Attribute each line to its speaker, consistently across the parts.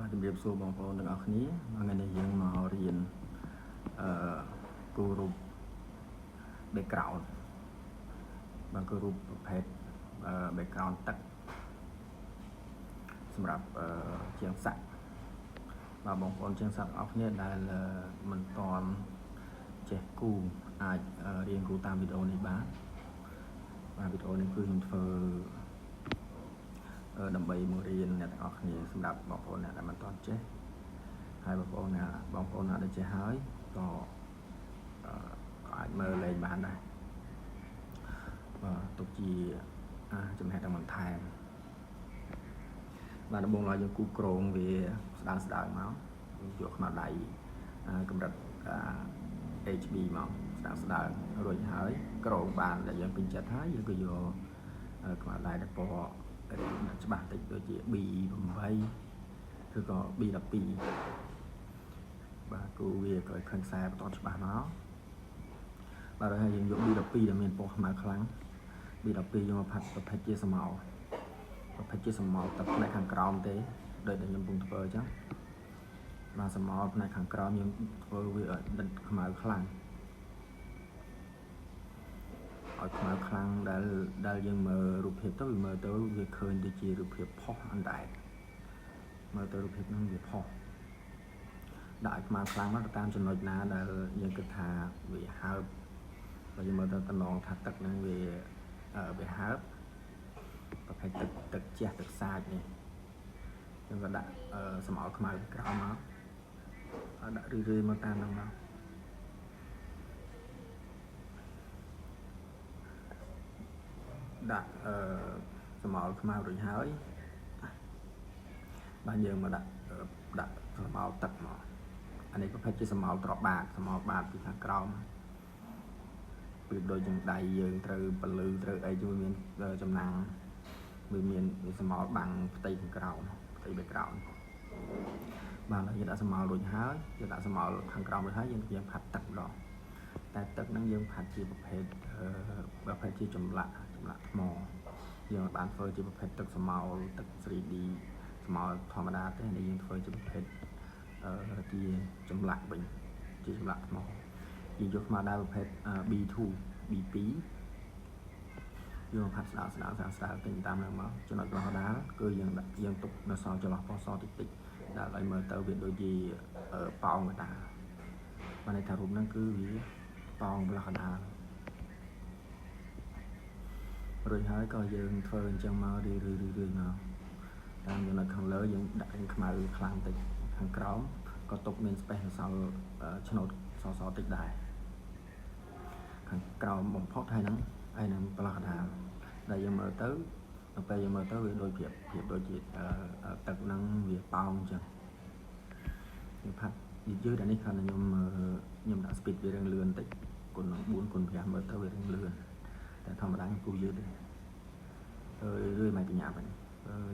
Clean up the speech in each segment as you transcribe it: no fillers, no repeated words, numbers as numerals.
Speaker 1: បាទជំរាបសួរបងប្អូនទាំងអស់គ្នាថ្ងៃនេះយើងមករៀនអឺគូររូប background បាទគូររូបប្រភេទbackground ទឹកសម្រាប់ជាងសាក់បាទបងប្អូនជាងសាក់ទាំងអស់គ្នាដែលមិនទាន់ចេះគូរអាចរៀនគូរតាមវីដេអូនេះបានបាទវីដេអូនេះគឺខ្ញុំធ្វើដើម្បីមករៀនអ្នកទាំងអស់គ្នាសម្រាប់បងប្អូនអ្នកដែលមិនទាន់ចេះហើយបងប្អូនណាបងប្អូនណាដែលចេះហើយក៏ក៏អាចមើលលេងបានដែរបាទទុកជាចំណេះដឹងបន្ថែមបាទដំបូងឡើយយើងគូក្រងវាស្ដើងស្ដើងមកយកខ្មៅដៃកម្រិត HB មកស្ដើងស្ដើងរួចហើយក្រងបានដែលយើងពេញចិត្តហើយយើងក៏យកខ្មៅដៃដែលពណ៌ច្បាស់តិចដូចជា B8 ឬក៏ B12 បាទគូវាក៏ឃើញខ្សែបន្តច្បាស់មកបាទហើយយើងយក B12 ដែលមានពណ៌ខ្មៅខ្លាំង B12 យកមកផាត់ប្រភេទជាស្រមោលប្រភេទជាស្រមោលតែផ្នែកខាងក្រោមទេដូចដែលខ្ញុំកំពុងធ្វើអញ្ចឹងបាទស្រមោលផ្នែកខាងក្រោមយើងធ្វើវាឲ្យដិតខ្មៅខ្លាំងឲ្យខ្មៅខ្លាំងដែលដែលយើងមើលរូបភាពទៅវាមើលទៅវាឃើញដូចជារូបភាពផុសអណ្ដែតមើលទៅរូបភាពហ្នឹងវាផុសដាក់ឲ្យខ្មៅខ្លាំងមកទៅតាមចំណុចណាដែលយើងគិតថាវាហើបបើយើងមើលទៅតំណងថាទឹកហ្នឹងវាវាហើបប្រភេទទឹកទឹកជះទឹកសាចនេះយើងក៏ដាក់ស្រមោលខ្មៅក្រោមមកដាក់រឿយៗមកតាមហ្នឹងមកដាក់អឺស្រមោលខ្មៅរួចហើយបាទយើងមកដាក់ដាក់ស្រមោលទឹកមកអានេះប្រភេទជាស្រមោលត្របាតស្រមោលបាតពីខាងក្រោមប្រៀបដូចជាងដៃយើងត្រូវពលឺត្រូវអីជួយមានចំណាំងវាមានវាស្រមោលបាំងផ្ទៃខាងក្រោមផ្ទៃ background បាទហើយយើងដាក់ស្រមោលរួចហើយយើងដាក់ស្រមោលខាងក្រោមរួចហើយយើងយើងផាត់ទឹកម្ដងតែទឹកហ្នឹងយើងផាត់ជាប្រភេទប្រភេទជាចម្លាក់ចម្លាក់ថ្មយើងបានធ្វើជាប្រភេទទឹកស្រមោលទឹក 3D ស្រមោលធម្មតាទេនេះយើងធ្វើជាប្រភេទជាចម្លាក់វិញជាចម្លាក់ថ្មយើងយកខ្មៅដៅប្រភេទ B2 B2 យកផាត់ស្ដើងស្ដើងស្ដើងស្ដើងពេញតាមហ្នឹងមកចំណុចកន្លោះដាលគឺយើងដាក់យើងទុកនៅសល់ចន្លោះពណ៌សតិចតិចដែលឲ្យមើលទៅវាដូចជាប៉ោងកដាលបានន័យថារូបហ្នឹងគឺវាប៉ោងប្លោះកដាលរួចហើយក៏យើងធ្វើអញ្ចឹងមករឿយរឿយរឿយមកតាមចំណុចខាងលើយើងដាក់ខ្មៅខ្លាំងតិចខាងក្រោមក៏ទុកមាន space សល់ឆ្នោតសសតិចដែរខាងក្រោមបំផុតហើយហ្នឹងហើយនឹងប្លោះកដាលដែលយើងមើលទៅដល់ពេលយើងមើលទៅវាដូចប្រៀបប្រៀបដូចជាទឹកហ្នឹងវាប៉ោងអញ្ចឹងយើងផាត់យឺតអានេះគ្រាន់តែខ្ញុំខ្ញុំដាក់ speed វារឿងលឿនតិចគុណនឹង4គុណ5មើលទៅវារឿងលឿនតែធម្មតាខ្ញុំគូយឺតទេអឺរឿយមកបញ្ញាប់ហ្នឹង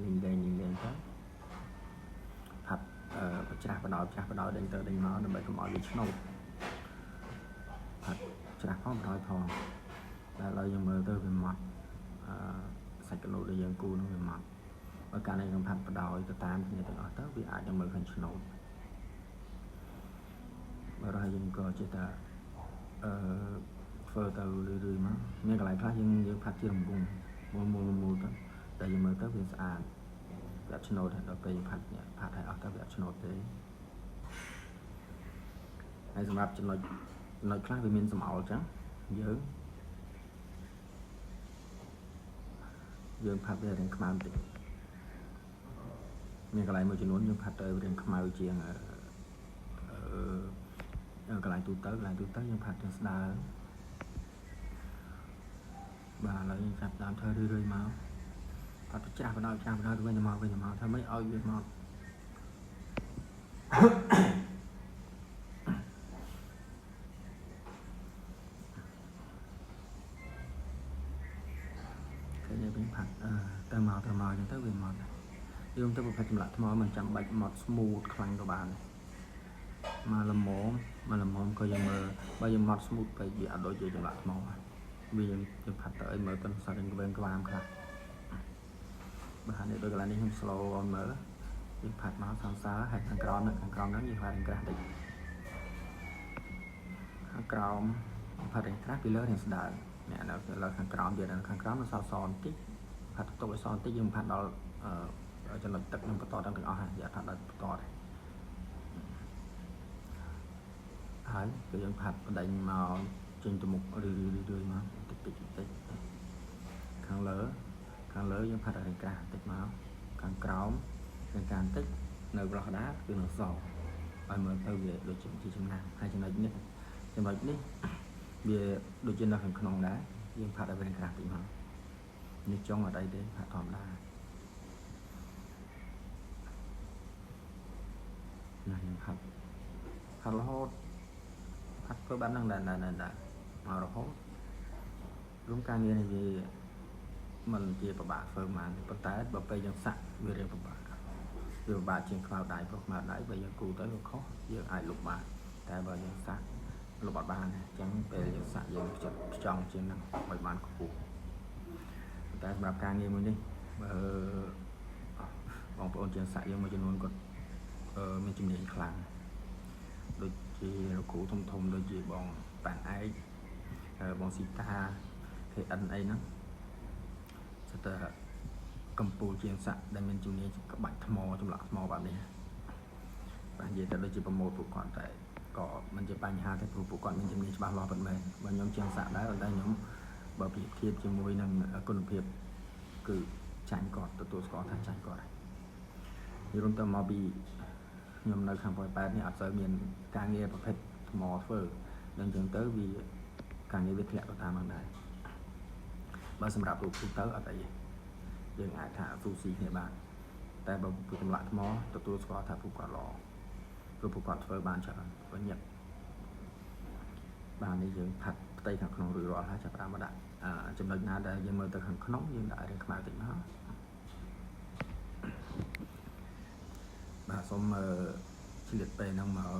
Speaker 1: លេងលេងលេងលេងទៅផាត់អឺបច្រាស់បដោយច្រាស់បដោយដេញទៅដេញមកដើម្បីកុំឲ្យវាឆ្នោតផាត់ច្រាស់ផងបដោយផងតែឥឡូវយើងមើលទៅវាម៉ត់អឺសាច់កណូតដែលយើងគូនឹងវាម៉ត់បើកាលនេះខ្ញុំផាត់បដោយទៅតាមគ្នាទាំងអស់ទៅវាអាចនឹងមើលឃើញឆ្នោតបើរហយើងក៏ចេះតែអឺធ្វើទៅរឿយៗមកមានកន្លែងខ្លះយើងយើងផាត់ជារង្វង់មូលមូលមូលទៅតែយើងមើលទៅវាស្អាតវាអត់ឆ្នោតទេដល់ពេលយើងផាត់ផាត់ឲ្យអស់ទៅវាអត់ឆ្នោតទេហើយសម្រាប់ចំណុចចំណុចខ្លះវាមានសម្អល់អញ្ចឹងយើងយើងផាត់វារាងខ្មៅបន្តិចមានកន្លែងមួយចំនួនយើងផាត់ទៅរាងខ្មៅជាងអឺកន្លែងទូទៅកន្លែងទូទៅយើងផាត់ទៅស្ដើងបាទឥឡូវយើងចាប់ដើមធ្វើរឿយៗមកផាត់ទៅច្រាស់បណ្ដោយច្រាស់បណ្ដោយទៅវិញទៅមកវិញទៅមកធ្វើម៉េចឲ្យវាមកឃើញវិញផាត់ទៅមកទៅមកអញ្ចឹងទៅវាមកយើងទៅប្រភេទចម្លាក់ថ្មមិនចាំបាច់មក smooth ខ្លាំងក៏បានមកល្មមមកល្មមក៏យើងមើលបើយើងមក smooth ពេកវាអត់ដូចជាចម្លាក់ថ្មវាយើងផាត់ទៅឲ្យមើលទៅសារិនក្វែងក្វាមខ្លះបាទនេះដូចកន្លែងនេះខ្ញុំ slow ឲ្យមើល យើងផាត់មកសង្សារហើយខាងក្រោមខាងក្រោមហ្នឹងយើងផាត់រាងក្រាស់តិចខាងក្រោមផាត់រាងក្រាស់ពីលើរាងស្ដើងអ្នកនៅលើខាងក្រោមទៀតខាងក្រោមនៅសល់សបន្តិចផាត់ទុកឲ្យសបន្តិចយើងផាត់ដល់ចំណុចទឹកនឹងបន្តទាំងអស់ហើយយើងផាត់ដល់បន្តទេហើយគឺយើងផាត់បដិញមកចេញទៅមុខរឿយរឿយមកតិចតិចតិចខាងលើខាងលើយើងផាត់ឲ្យក្រាស់តិចមកខាងក្រោមរាងការតិចនៅប្រហដាគឺនៅសឲ្យមើលទៅវាដូចជាចំណាំហើយចំណុចនេះចំណុចនេះវាដូចជានៅខាងក្នុងដែរយើងផាត់ឲ្យវាក្រាស់តិចមកនេះចុងអត់អីទេផាត់ធម្មតាណាយើងផាត់ផាត់រហូតផាត់ធ្វើបែបហ្នឹងដែរដែរដែរមករហូតរួមការងារនេះវាមិនជាពិបាកធ្វើហ្មងប៉ុន្តែបើពេលយើងសាក់វារៀងពិបាកវាពិបាកជាងខ្មៅដៃព្រោះខ្មៅដៃបើយើងគូទៅវាខុសយើងអាចលុបបានតែបើយើងសាក់លុបអត់បានទេអញ្ចឹងពេលយើងសាក់យើងផ្ចិតផ្ចង់ជាងហ្នឹងឲ្យបានខ្ពស់តែសម្រាប់ការងារមួយនេះបើបងប្អូនជាងសាក់យើងមួយចំនួនគាត់មានជំនាញខ្លាំងដូចជាលោកគ្រូធំធំដូចជាបងប៉ាន់ឯកបងស៊ីតា KN អីហ្នឹងសិតតែកម្ពូលជាងសាក់ដែលមានជំនាញក្បាច់ថ្មចម្លាក់ថ្មបែបនេះបាទនិយាយទៅដូចជាប្រម៉ូទពួកគាត់តែក៏មិនជាបញ្ហាទេព្រោះពួកគាត់មានជំនាញច្បាស់លាស់ពិតមែនបើខ្ញុំជាងសាក់ដែរប៉ុន្តែខ្ញុំបើប្រៀបធៀបជាមួយនឹងគុណភាពគឺចាញ់គាត់ទទួលស្គាល់ថាចាញ់គាត់ហើយនិយាយរួមទៅមកពីខ្ញុំនៅខាងប៉ោយប៉ែតនេះអត់សូវមានការងារប្រភេទថ្មធ្វើដល់អញ្ចឹងទៅវាការងារវាធ្លាក់ទៅតាមហ្នឹងដែរបើសម្រាប់រូបទូទៅអត់អីទេយើងអាចថាស៊ូស៊ីគ្នាបានតែបើពីចម្លាក់ថ្មទទួលស្គាល់ថាពួកគាត់ល្អព្រោះពួកគាត់ធ្វើបានច្រើនបើញាប់បាទនេះយើងផាត់ផ្ទៃខាងក្នុងរួចរាល់ហើយចាប់ផ្ដើមមកដាក់ចំណុចណាដែលយើងមើលទៅខាងក្នុងយើងដាក់រាងខ្មៅតិចមកបាទសូមឆ្លៀតពេលហ្នឹងមក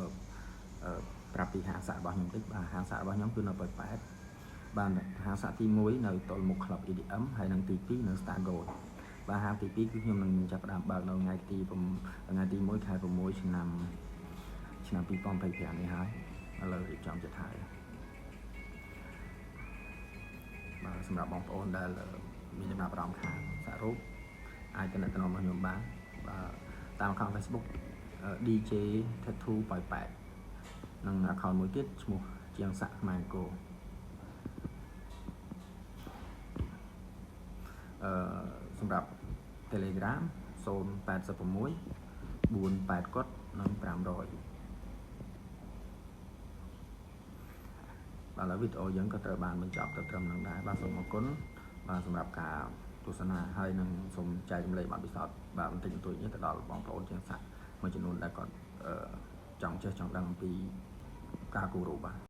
Speaker 1: ប្រាប់ពីហាងសាក់របស់ខ្ញុំតិចបាទហាងសាក់របស់ខ្ញុំគឺនៅប៉ោយប៉ែតបាទហាងសាក់ទី1នៅទល់មុខ Club EDM ហើយនិងទី2នៅ Star Gold បាទហាងទី2គឺខ្ញុំនឹងចាប់ផ្ដើមបើកនៅថ្ងៃទីថ្ងៃទី1ខែ6ឆ្នាំឆ្នាំ2025នេះហើយឥឡូវរៀបចំចិត្តហើយបាទសម្រាប់បងប្អូនដែលមានចំណាប់អារម្មណ៍ខាងសាក់រូបអាចទំនាក់ទំនងមកខ្ញុំបានបាទតាម account Facebook DJ Tattoo ប៉ោយប៉ែតនិង account មួយទៀតឈ្មោះជាងសាក់ខ្មែរអង្គរអឺសម្រាប់ Telegram 086 48កុដនិង500បាទឥឡូវវីដេអូយើងក៏ត្រូវបានបញ្ចប់ទៅត្រឹមនឹងដែរបាទសូមអរគុណបាទសម្រាប់ការទស្សនាហើយនឹងសូមចែករំលែកបទពិសោធន៍បាទបន្តិចបន្តួចនេះទៅដល់បងប្អូនជាងសាក់មួយចំនួនដែលគាត់ចង់ចេះចង់ដឹងអំពីការគូររូបបាទ។